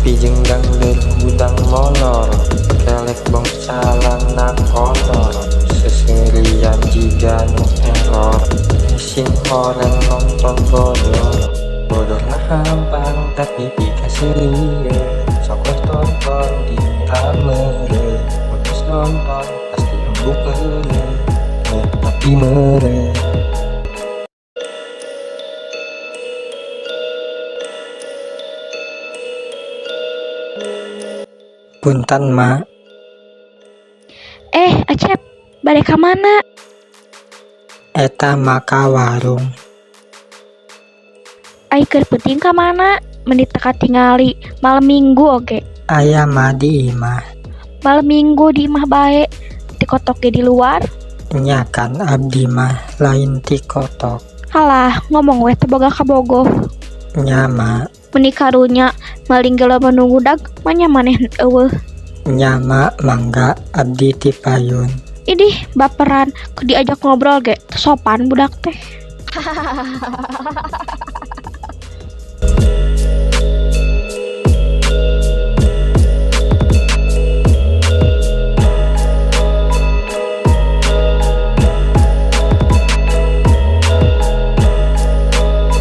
Ngopi jeung dangder hudang molor. Kelek bong calana kolor. Seuseurian jiga nu error. Sing horeng nonton bodor. Bodorna hampang tapi pikaseurieun. Sok weh tonton dipita meureuh. Mun geus nonton pasti embung euleuh. Eh, tapi meureuh. Punten, Ma. Eh, Acep, bade ka mana? Eta ma ka warung. Ai keur peuting ka mana? Meuni teu katingali, malem minggu oge. Aya, Ma, di imah. Malem minggu di imah bae, ti kotok ge di luar. Nya kan abdi mah lain ti kotok. Halah, ngomong we teu boga kabogoh. Nya, Ma. Meuni karunya, maling ge loba nu ngudag, manya maneh euweuh. Nya, Ma, mangga abdi ti payun. Idih, baperan, keur diajak ngobrol ge teu sopan budak teh.